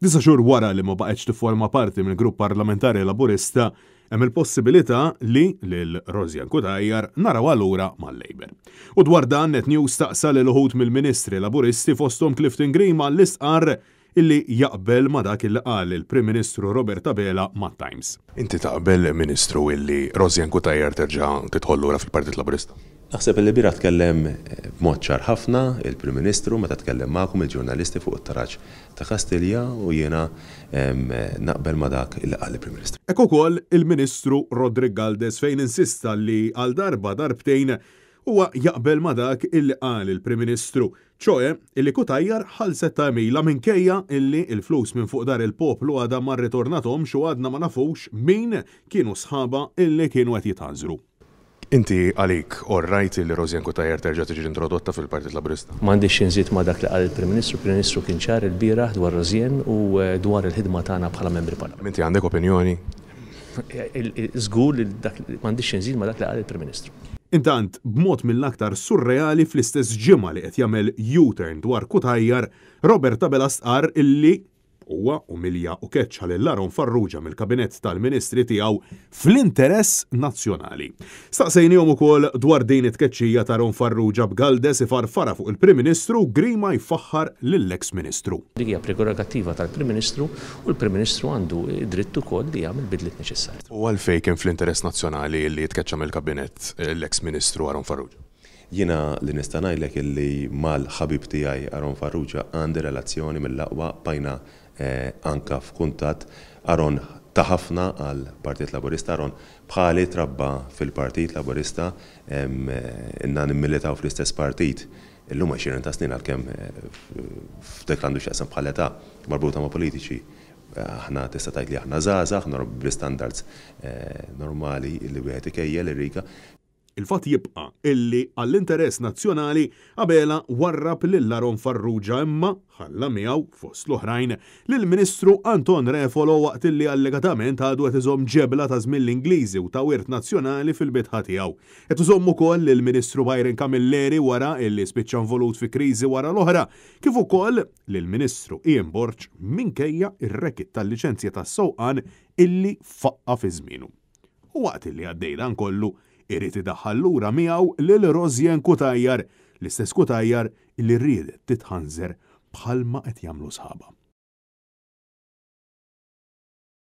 Disa' xhur wara li ma baqgħetx tifforma parti mill-Grupp Parlamentari Laburista, hemm il-possibilità li lil Rosianne Cutajar narawha lura mal-Labour. U dwar dan Net News staqsa lil uħud mill-Ministri Laburisti fosthom Clifton Grima li stqarr illi jaqbel ma' dak illi qal il-Prim Ministru Robert Abela mat-Times. Inti taqbel, Ministru, illi Rosianne Cutajar terġa' tidħol lura fil-Partit Laburista? Naħseb li lbieraħ tkellem b'mod ċar ħafna il-Prim Ministru meta tkellem magħkom il-ġurnalisti fuq it-taraġ ta' Kastilja u jiena naqbel ma' dak li qal il-Prim Ministru. Hekk ukoll il-Ministru Roderick Galdes fejn insista li għal darba darbtejn huwa jaqbel ma' dak illi qal il-Prim Ministru, ċoe illi Cutajar ħallset ta' għemilha minkejja illi l-flus minn fuq dar il-poplu għadha ma rritornathomx u għadna ma nafux min kienu sħabha illi kienu qed jitħanżru. Inti għalik all right li Rosianne Cutajar terġa' tiġi introdotta fil-Partit Laburista? M'għandix xi nżid ma' dak li qal il-Prim Ministru. Il-Prim Ministru kien ċar ilbieraħ dwar Rosianne u dwar il-ħidma tagħna bħala membri parlamentari. Inti għandek opinjoni? Żgur li dak m'għandix xi nżid ma' dak li qal il-Prim Ministru. Intant, b'mod mill-aktar surreali fl-istess ġimgħa li qed jagħmel U-turn dwar Cutajar, Robert Abela stqarr illi Huwa umilja u keċċa lil Aaron Farrugia mill-Kabinett tal-Ministri tiegħu fl-interess nazzjonali. Staqsejniehom ukoll dwar din it-tkeċċija ta' Aaron Farrugia b'Galdes ifarfarha fuq il-Prim Ministru u Grima jfaħħar lill-eks Ministru. Dik hija prerogattiva tal-Prim Ministru u l-Prim Ministru għandu d-dritt ukoll li jagħmel bidliet neċessarji. U għalfejn kien fl-interess nazzjonali li jitkeċċa mill-Kabinett l-eks Ministru Aaron Farrugia? Jiena li nista' ngħidlek illi mal-ħabib tiegħi Aaron Farrugia għandi relazzjoni mill-aqwa, bqajna anka f'kuntatt. Aaron ta ħafna għall-Partit Laburista, Aaron bħali trabba fil-Partit Laburista, ilna nimmilitaw fl-istess partit illum għexieren ta' snin għalkemm f'dak li għandu x'jaqsam bħala età marbuta ma' politiċi aħna tista' tgħid li aħna żgħażagħ bl-istandards normali li wieħed ikejjel ir-riga. Il-fatt jibqa' illi għall-interess nazzjonali Abela warrab lil Aaron Farrugia imma ħalla miegħu, fost l-oħrajn, lill-Ministru Anton Refolo waqt illi allegatament għadu qed iżomm ġebla ta' żmien l-Ingliżi u ta' wirt nazzjonali fil-bitħa tiegħu. Qed iżomm ukoll lill-Ministru Byron Camilleri wara illi spiċċa involut fi kriżi wara l-oħra, kif ukoll lill-Ministru Ian Borg minkejja r-racket tal-liċenzja tas-sewqan illi faqqa' fi żmienu. U waqt li għaddej dan kollu, irid idaħħal lura miegħu lil Rosianne Cutajar, l-istess Cutajar li riedet titħanżer bħalma qed jagħmlu sħabha.